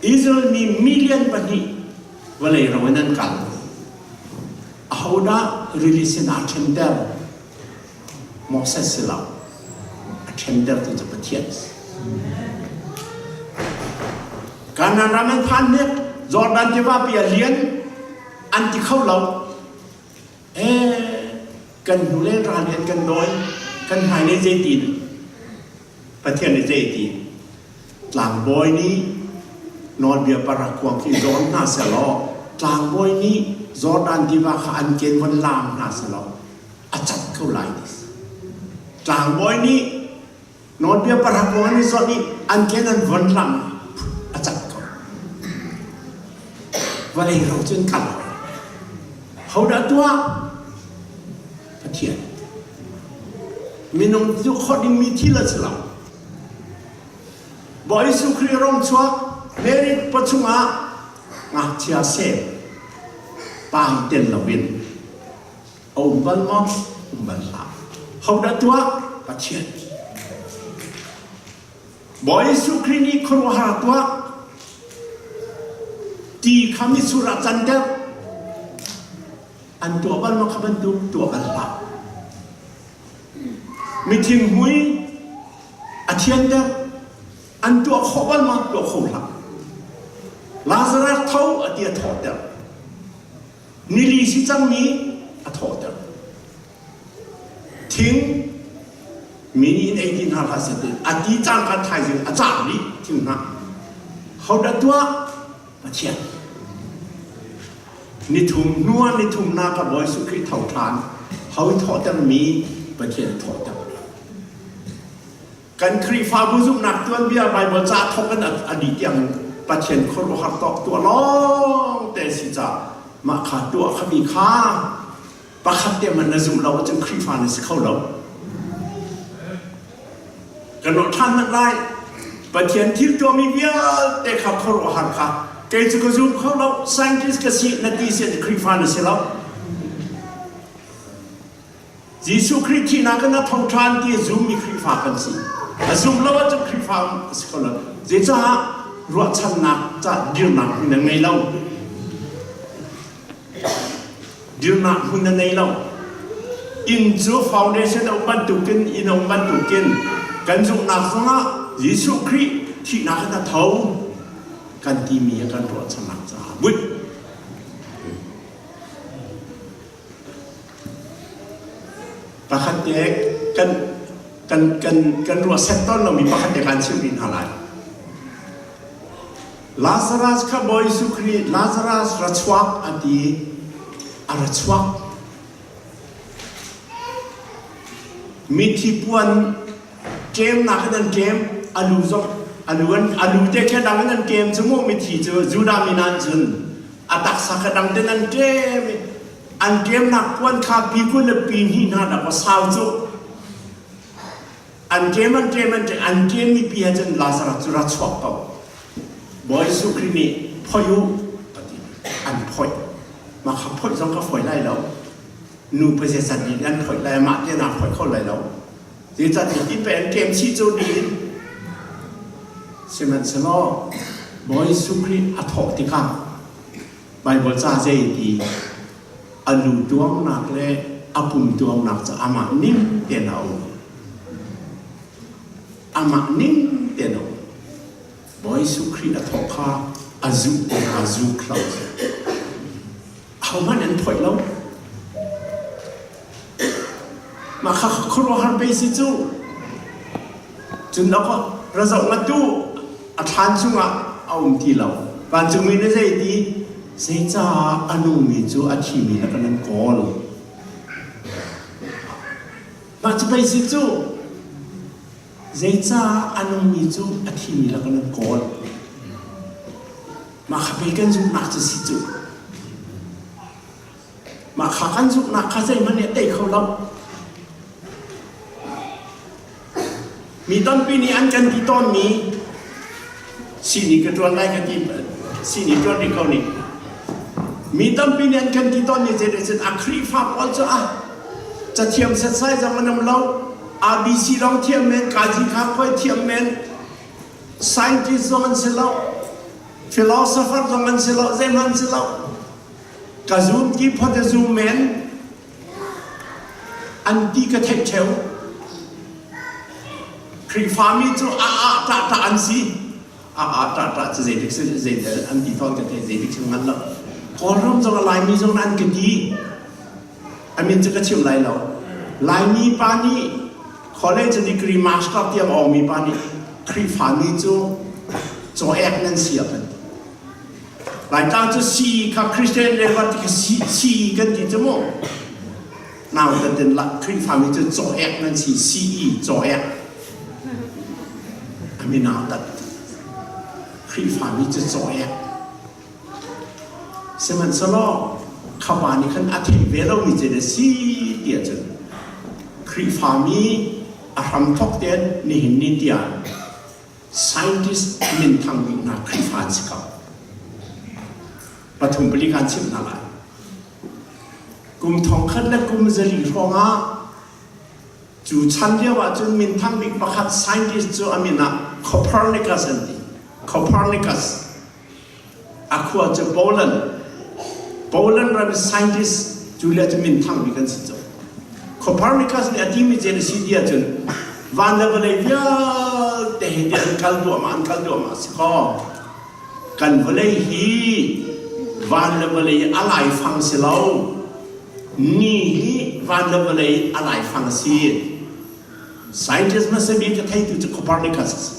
Israel mi million pahnih vawlei ro in an kal. Ahodah rili sin aa ṭhenter? Moses si lo. A ṭhentertu cu Pathian a si. Kanaan ram an phan hnik, Jordan tiva pi a lian, an ti kho lo. Eh, kan hnulei ral nih an kan dawi, kan hmailei zeitin? Pathian nih zeiti? Tlangbawi nih nawlbia parakuang khi zawn hna sehlaw tlangbawi nih Jordan tiva kha an ken von laam hna sehlaw a cat ko lai ti si. Tlangbawi nih nawlbia parakuang an i zawnh i an ken an von lam a cat ko. Vawlei ro cun kal Hodah tuah? Pathian. Minung cu khawh dingmi thil a si lo. Bawi Jesuh Khrih rong chuak Mary pawchung ah ngakchia sem pa hi tel loin a um bal maw? Um bal hlah. Hodah tuah? Pathian. Bawi Jesuh Khrih nih khuaruahhar tuah ti kha mitsur ah canter an tuah bal maw kha bantuk tuah bal hlah. Mithinghmui a thianter an tuah khawh bal ma tuah kho hlah. Lazarus tho a ti a thawhter. Nili si cangmi a thawhter. Thing mi nih in ei ti hna hlah seh a ti cang kha thaizing a cang dih thing hna. Hodah tuah? Pathian. Nithum hnu ah nithumnak ah Bawi Jesuh Khrih tho ṭhan. Ho thawhtermi Pathian thawhtermi. Kan Khrihfabu zumhnak tuanbia Baibal ca thawk in a dih tiang Pathian khuaruahhar tawk tuah lawng te si ca mah kha tuah khami kha pakhat te man na zumh lo ahcun Khrihfa na si kho lo. Kan ruah ṭhan hmanh lai. Pathian thil tuahmi vialte kha khuaruahhar kha kei cu ka zum kho lo, scientist ka si na ti si Khrihfa na si lo. Jesuh Khrih thihnak in a tho ṭhan ti a zummi Khrihfa kan si. A zum lo ahcun Khrihfa a si kho lo. Zeicah ruahchannak ca dirnak hmun na ngei lo? Dirnak hmun na nei lo. Inn cu foundation a um bantukin inn a um bantukin kan zumhnak zongah Jesuh Khrih thihnak in a tho kan timi a kan ruahchannak caah bunh. Pakhat te kan kan kan kan ruah set tawn lomi pakhat te kan chimh rih hna lai. Lazarus kha Bawi Jesuh Khrih Lazarus ra chuak a ti a ra chuak. Mithi puan ṭemnak in an ṭem a lu zong a lu an a lu te kha dang in an ṭem cu mu mithi cu Judah mi nan cun a taksa kha dang ten an ṭem i an ṭemnak puan kha pi 20 le pi hnih hna dak sau cu an ṭem an ṭem an ṭem an ṭemmi pi he cun Lazarus cu ra chuak ko Bawi Jesuh Khrih nih phoih u a ti an phoih mah kha phoih zong ka fawi lai lo nu pa zeizat nih an phoih lai mah te naa phoih kho lai lo zeicahtiah ti pe an ṭem chih cu dih sihmanhsehlaw Bawi Jesuh Khrih a thawh tikah Baibal ca zei ti a lu tuangnak le a pum tuangnak cu amah ning tein a um amah ning tein a um Bawi Jesuh Khrih a thawh kha a zuh te a zuk hlo ahohmanh an phoih lo. Mah kha khuaruahhar pei si cu. Cun ra zoh ngat u, a thlan chungah a um ti lo. Vancungmi nih zei ti? Zeicah a nungmi cu a thimi lakah nan kawl? Mah cu pei si cu. Zeicah a nungmi cu a thimi lakah nan kawl? Mah kha pei kan zumhnak cu si cu. Mah kha kan zumhnak kha zeihmanh nih a tei kho lo. Mi tampi nih an kan ti tawnmi sihni ka ṭuan lai ka ti sihni ṭuan rih ko nih. Mi tampi nih an kan ti tawnmi zeidah a Khrihfa pawl cu ah cathiam setsai zong an um lo ABC lawng thiam men kazi kha khoi thiam men scientist zong an si lo philosopher zong an si lo zeihmanh an si lo ka zum ti phot a zum men an ti ka theih ṭheu Khrihfami cu a ah ṭah ṭah an si a ah ṭah ṭah cu zeitik si zeitel an ti tawn ka thei zeitik si ngan lo Kawlram zong a Laimi zong an ka ti a min cu ka chim lai lo Laimi pa nih college degree master tiang awngmi pa nih Khrihfami cu caw ek nan si a kan ti. Laitlang cu si kha Christian le ti kha si, si kan ti cu mu. Nau kan tin la Khrihfami cu caw ek nan si CE caw ek. Ami nau tat. Khrihfami cu caw ek. Sihmanhsehlaw kha pa nih khan a theih ve lomi cu na si ti ahcun Khrihfami a hramthawk tein nihin ni tiang scientist minthang bik hna Khrihfa an si ko. Pathum pali kan chimh hna lai. Kum thongkhat le kum zali hrawngah cu chan lio ahcun minthang bik pakhat scientist cu a min ah Copernicus an ti. Copernicus. A khua cu Poland. Poland ram scientist cu le cu minthang bik an si cu. Copernicus nih a timi cen a si ti ahcun van le vawlei vialte he ti an kal duahmah an kal duahmah si kaw kan vawlei hi van le vawlei a laifang si lo ni hi van le vawlei a laifang a si scientist hmasa bik a theitu cu Copernicus a si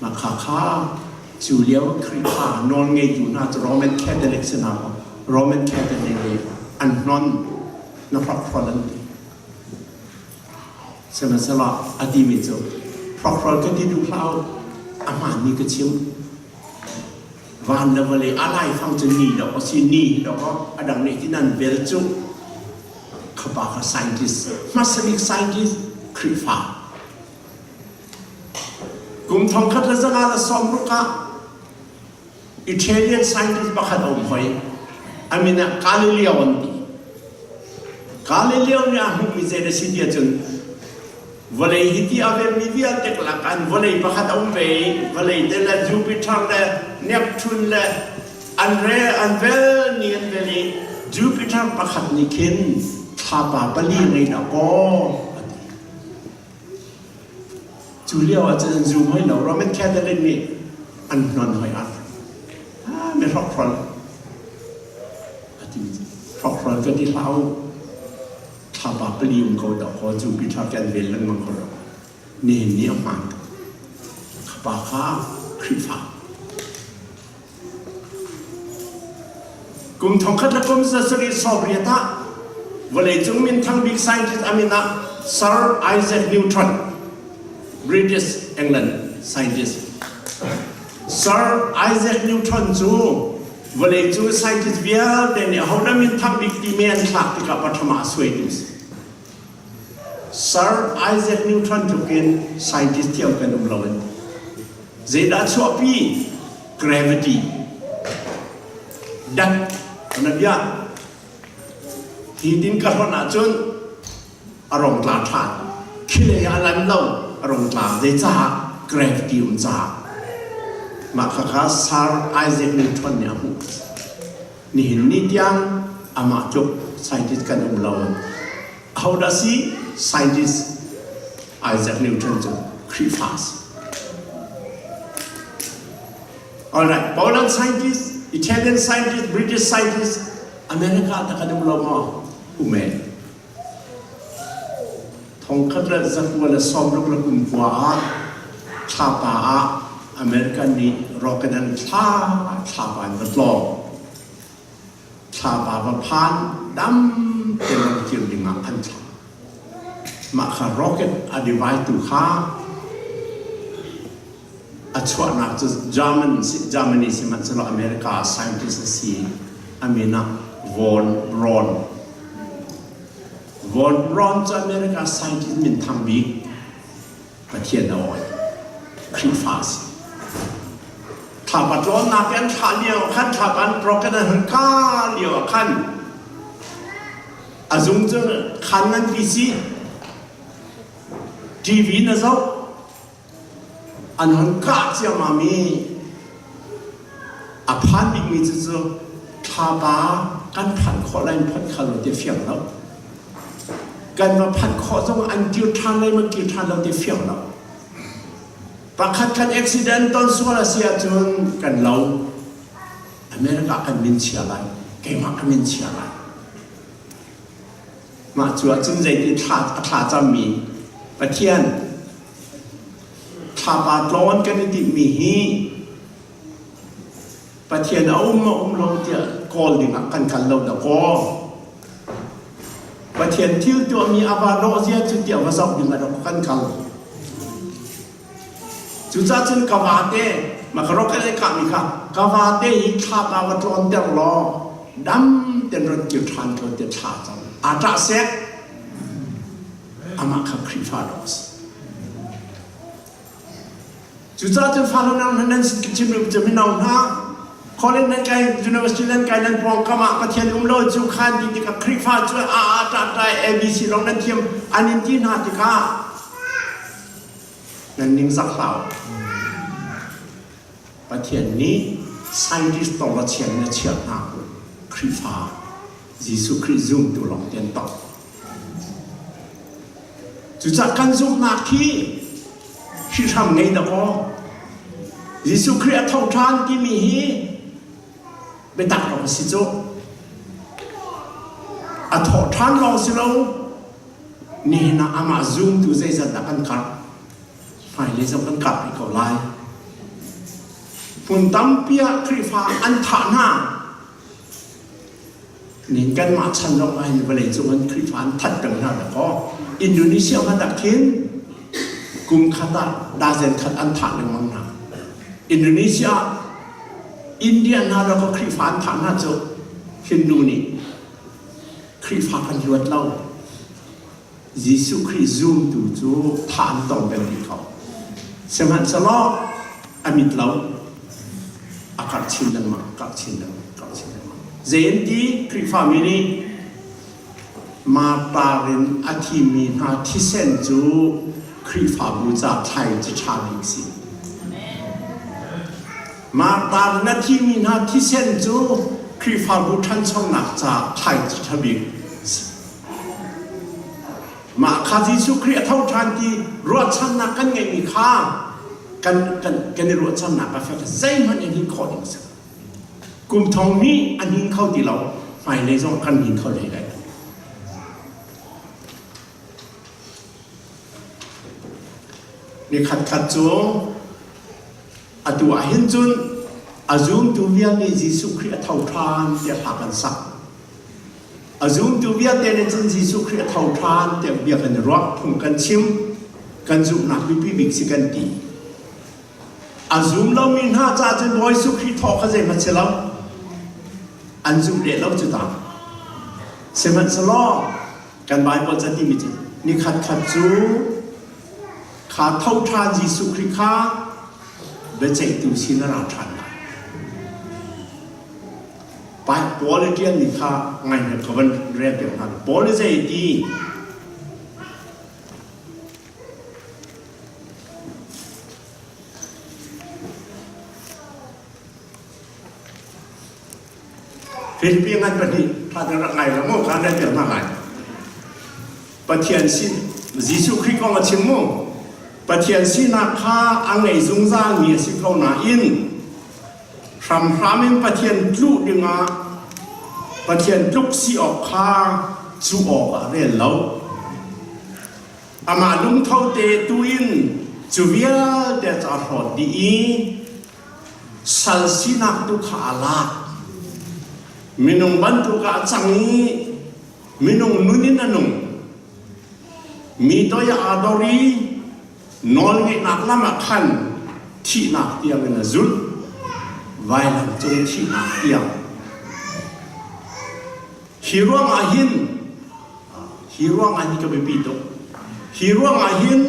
Mah kha cu lio Khrihfa nawlngeitu hna cu Roman Catholic si hna kaw Roman Catholic nih an hnon. Na hrokhrol an ti. Sihmanhsehlaw a timi cu hrokhrol ka ti duh hlah u, a hmaanmi ka chim. Van le vawlei a laifang cu ni dawk a si, ni dawk a dang nih tin an vel cu. Khapa kha scientist, hmasa bik scientist Khrihfa. Kum 1960 ah Italian scientist pakhat a um hoi. A min ah Galileo an ti. Galileo nih a hmuhmi zei a si ti ahcun vawlei hi ti a velmi vialte lak an vawlei pakhat a um ve i vawlei te le Jupiter le Neptune le an re an vel ni an vel i Jupiter pakhat nih khin thlapa pali ngei dah kaw a ti. Cu lio ah cun an zum hoi lo. Roman Catholic nih an hnon hoi ah mi hrokhrol a ti. Hrokhrol ka ti hlah u. Thlapa pali um ko dah kaw Jupiter kan vel lengmang ko ro. Nihin ni a hmaan ko. Khapa kha Khrihfa. Kum thongkhat le kum zasarih sawmriat ah vawleicung minthang bik scientist a min ah Sir Isaac Newton, British England scientist. Sir Isaac Newton cu vawleicung scientist vialte nih ahodah minthang bik timi an thlak tikah pathum ah a suaitu a si. Sir Isaac Newton tluk in scientist thiam kan um lo an ti. Zeidah chuahpi? Gravity. Dat na bia. Hi tin ka hron ahcun a rong tla ṭhan. Khilei ah a lan lo, a rong tla. Zeicah? Gravity um caah. Mah khakha Sir Isaac Newton nih a hmuh. Nihin ni tiang amah tluk scientist kan um lo. Ahodah si? Scientist Isaac Newton cu Khrihfa a si. Alright, Poland scientist, Italian scientist, British scientist, America ta kan um lo maw? Um e. Thongkhat le zakua le sawmruk le kum kua ah thlapa ah American nih rocket an thla thlapa in va tlawng. Thlapa va phan dam te ram kir ding ah an thlah. Mah kha rocket a divide tu kha a chuahnak cu German Germany sihmanhsehlaw America scientist a si. A min ah Von Braun. Von Braun cu America scientist minthang bik Pathian a awi. Khrihfa a si. Thlapa tlawnnak i an thlah lio khan thlapa an rocket an hun ka lio ah khan a zung cu khan nganpi si TV na zoh An hon kah ciammam i a phan bikmi cu cu thlapa kan phanh khawh lai in phanh kho lo ti fiang lo. Kan va phanh khawh zong an kir ṭhan lai maw kir ṭhan lo ti fiang lo. Pakhat khat accident ton sual a si ahcun kan lo. America kan min chia lai. Keimah ka min chia lai. Mah cu ahcun zeiti thla a thla cammi Pathian thlapa tlawn kan i timhmi hi Pathian a um maw um lo tiah kawl dingah kan kal lo dah kaw. Pathian thil tuahmi a va dawh zia cu tiah va zoh ding ah kan kal. Cucaah cun ka vate, makarok kan i kahmi kha ka vate hi thlapa va tlawnter law dam ten ron kir ṭhan ko tiah thla cam. Aa ṭah sek. Amah kha Khrihfa dawh a si. Cucaah cun fanu nang hna nan chim cu mino hna college nan kai university nan kai nan pawngkam ah Pathian um lo cu khan ti tikah Khrihfa cu a a ṭah ṭai ABC lawng nan thiam an in ti hna tikah Nan ningzak hlah u. Pathian nih scientist tong a chian in a chiah hna. Khrihfa Jesuh Khrih zumtu lawng te an tong. Cucaah kan zumhnak hi hrihhram ngei dakaw. Jesuh Khrih a tho ṭhan timi hi biatak lawng a si cu. A thawh ṭhan lawng si lo, Nihin ah amah zumtu zeizat dah kan karh? Hmailei zong kan karh rih ko lai. Hmun tampi ah Khrihfa an thah hna. Nin kanmah chan zong ah hin vawlei cung an Khrihfa an that peng hna dakaw. Indonesia hmanh ah khin kum khat ah dazen khat an thah lengmang hna. Indonesia India hna dakaw Khrihfa an thah hna cu Hindu nih Khrihfa kan luat lo. Jesuh Khrih zumtu cu thah an tong peng rih ko. Sihmanhsehlaw a mit lo, a karh chin lengmang, karh chin lengmang, karh chin lengmang. Zei an ti? Khrihfami nih martar in a thimi hna thisen cu Khrihfabu ca thlai ci ṭha bik si. Martar in a thimi hna thisen cu Khrihfabu ṭhanchonak ca thlai ci ṭha bik si. Mah kha Jesuh Khrih a tho ṭhan ti ruahchannak kan ngeihmi kha kan, kan, kan i ruahchannak a fek zeihmanh in hin khawh ding a si. Kum thong hnih a hnin kho ti lo, hmailei zong kan hnin kho hlei lai lo. Ni khatkhat cu atu ah hin cun a zumtu vial nih Jesuh Khrih a tho ṭhan tiah hla kan sak. A zumtu vialte nih cun Jesuh Khrih a tho ṭhan tiah bia kan i ruah, phung kan chim, kan zumhnak biapi bik si kan ti. A zum lomi hna caah cun Bawi Jesuh Khrih thawh kha zeihmanh si lo. An zumh leh lo cu ta. Sihmanhsehlaw kan Baibal ca timi cu nikhat khat cu kha tho ṭhan Jesuh Khrih kha biaceihtu sin a ra ṭhan lai. Paul i ṭialmi kha ngaihnak ka van rel piak hna. Paul i zei ti? Filipi ngan pahnih ṭha tein rak ngai la mu kha rel piak hna lai. Pathian sin Jesuh Khrih kong a chim mu. Pathian sinak kha a ngei zungzalmi a si ko nain Hramhram in Pathian tluh dingah Pathian tluk si awk kha cuh awkah rel lo. Amah lungtho te tu in cu vialte cu a hlawt dih i sal sinak tu kha a lak. Minung bantuk ah a cang i minung nun in a nung. Mi toi ah aa dor i Nawlngeihnak lam ah khan thihnak tiangin a zulh, vailam cung thihnak tiang. Hi ruangah hin, hi ruangah hin ka biapi tuk. Hi ruangah hin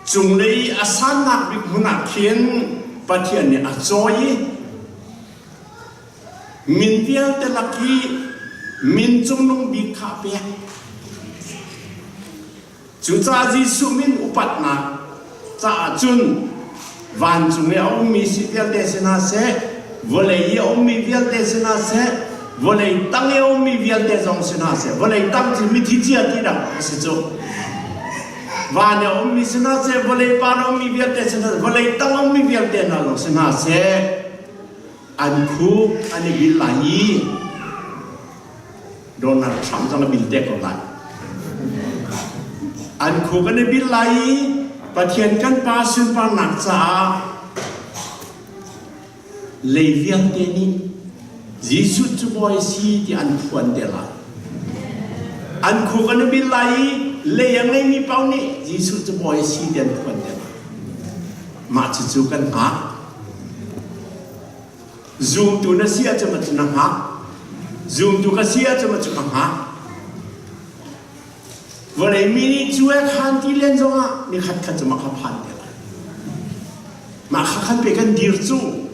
cunglei a sannak bik hmun ah khin Pathian nih a cawi i min vialte lak i min cungnung bik kha a pek. Cucaah Jesuh min upatnak caah cun vancung i a ummi si vialte si hna seh, vawlei i a ummi vialte si hna seh, vawlei tang i a ummi vialte zong si hna seh, vawlei tang cu mithi cia ti dah a si cu. Van i a ummi si hna seh, vawlei par a ummi vialte si hna seh, vawlei tang a ummi vialte hna zong si hna seh, an khuk an i bil lai i Donald Trump zong a bil te ko lai. An khuk an i bil lai i Pathian kan Pa sunparnak caah lei vialte nih Jesuh cu Bawi si ti an phuan te lai. An khuk an i bil lai i lei a ngeimi paoh nih Jesuh cu Bawi si ti an phuan te lai. Mah cucu kan hngak. Zumtu na si ahcun ma cu na hngak. Zumtu ka si ahcun ma cu ka hngak. Vawlei mi nih cu e khan ti len zongah ni khat khat cu mah kha phan te lai. Mah kha khan pe kan dir cu.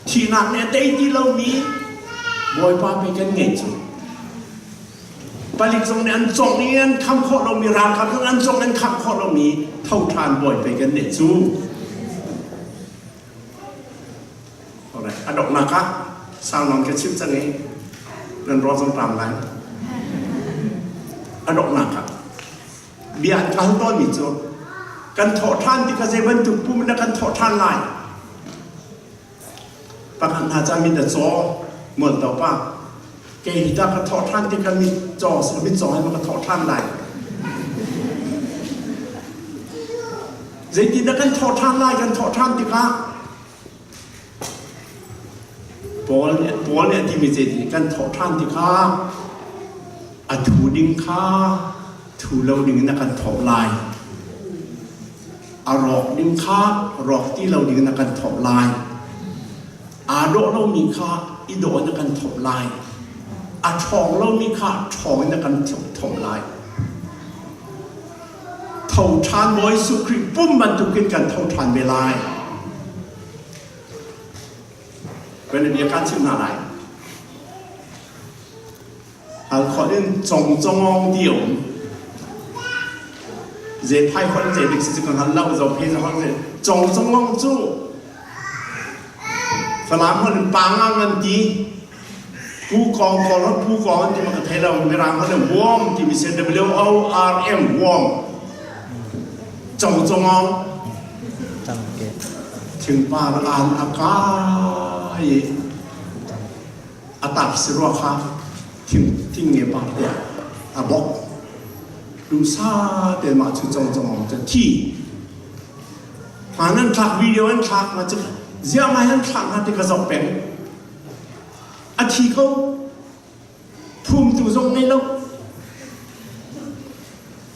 Thihnak nih a tei ti lomi Bawipa pe kan ngei cu. Palik zong nih an congh i an kham khawh lomi ralkap zong an congh an kham khawh lomi tho ṭhan bawi pe kan neih cu. Alright, a donghnak ah sau nawn ka chim cang i nan rawl zong ṭam lai. A donghnak ah bia an ka hal tawnmi cu kan thawh ṭhan tikah zei bantuk pum in kan thawh ṭhan lai. Pakhat hna ca mit a caw mual to pa kei hi ta ka thawh ṭhan tikah mit caw mit caw he ma ka thawh ṭhan lai. Zeitindah kan thawh ṭhan lai kan thawh ṭhan tikah? Paul nih Paul nih a timi cu kan thawh ṭhan tikah a thu ding kha thu lo ding in a kan thawh lai. A rawk ding kha rawk ti lo ding in a kan thawh lai. Aa dawh lomi kha i dawh in a kan thawh lai. A ṭhawng lomi kha ṭhawng in a kan thawh lai. Tho ṭhan Bawi Jesuh Khrih pum bantukin kan tho ṭhan ve lai. Kan bia kan chim hna lai. Alkhawt in cong congong ti a um. Zei phai khawt in zei dik si cu ka hngal lo, zo phe zo hon cong congong cu Falam hon in pangang an ti. Pu kong kawl hon pu kong an ti ma ka thei lo Mirang hon in worm ti mi si W O R M worm. Cong congong thingpar an a kai i a tap si rua kha thing thing nge par te a bok duhsa te mah cu cong cong cu thi hmaan an thlak video an thlak ma cu ziah ma an thlak na ti ka zoh peng a thi ko phumtu zong ngei lo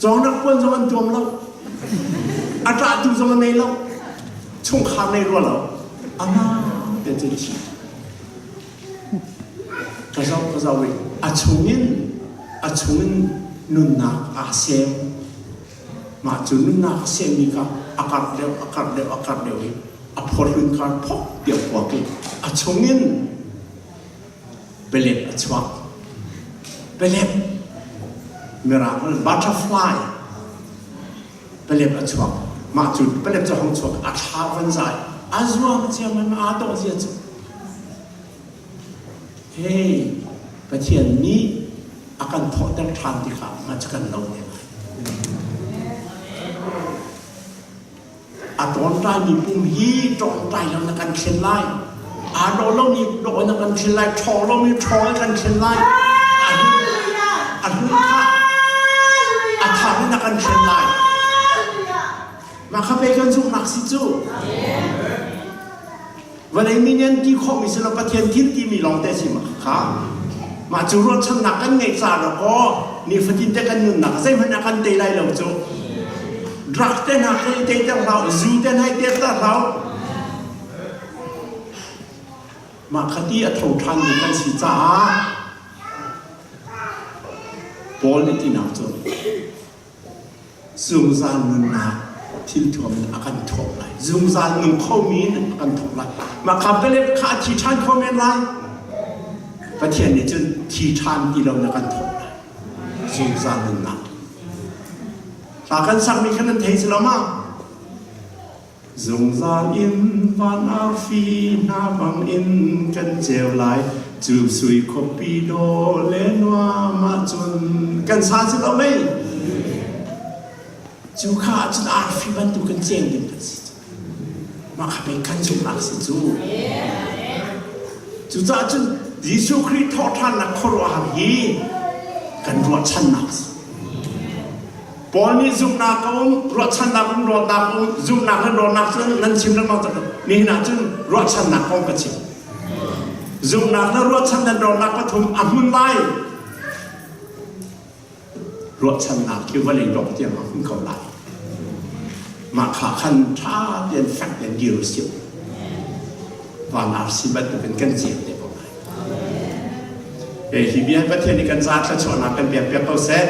cawngnak puan zong an tuam lo a ṭahtu zong an nei lo chungkhar nei rua lo ama te cu thi ka zoh ka zoh i a chungin a chungin nunnak aa sem mah cu nunnak a semmi kha a karh deuh a karh deuh a karh deuh i a phawhlun kha phok tiah puak i a chungin pelep a chuak. Pelep mirang butterfly pelep a chuak. Mah cu pelep cu hong chuak a thla van zai a zuang ciammam aa dawh zia cu. Hey, Pathian nih a kan thawhter ṭhan tikah mah cu kan lo te lai. A ṭawnṭaimi pum hi ṭawngṭai lo na kan thlen lai. Aa dawh lomi dawh na kan thlen lai. Ṭhawng lomi ṭhawng na kan thlen lai. A hlun kha a thar in na kan thlen lai. Mah kha pei kan zumhnak si cu. Vawlei mi nih an ti khawhmi si lo Pathian thil timi lawng te si mah kha. Mah cu ruahchannak kan ngeih ca dawh kaw nifatin te kan nunnak zeihmanh a kan tei lai lo cu. Drug te hna kha i teiter hlah u, zu te hna i teiter hlah u. Mah kha ti a tho ṭhanmi kan si caah Paul nih tinak cu Zungzal nunnak thilthuam in a kan thuam lai. Zungzal nung khomi in a kan thuam lai. Mah kha pelep kha a thi ṭhan kho men lai. Pathian nih cun thi ṭhan ti lo na kan thuam lai. Zungzal nunnak. Hla kan sakmi kha nan thei si lo ma? Zungzal in van arfi hna bangin kan ceu lai cu sui khuapi dawh le nuam ahcun kan sa si lo mei cu kha ahcun arfi bantuk kan ceu ding kan si mah kha pei kan zumhnak si cu cucaah cun Jesuh Khrih thawhṭhannak khuaruahhar hi kan ruahchannak si Paul nih zumhnak a um, ruahchannak um, dawtnak um, zumhnak le dawtnak cu nan chim lengmang cang. Nihin ah cun ruahchannak kong ka chim. Zumhnak le ruahchannak dawtnak pathum a hmun lai. Ruahchannak khi vawlei dongh tiang a hmun ko lai. Mah kha khan ṭha tein fek tein dir usih. Van arsi bantukin kan ceu te ko lai. Hi bia Pathian nih kan ca thluachuahnak kan pek piak ko seh.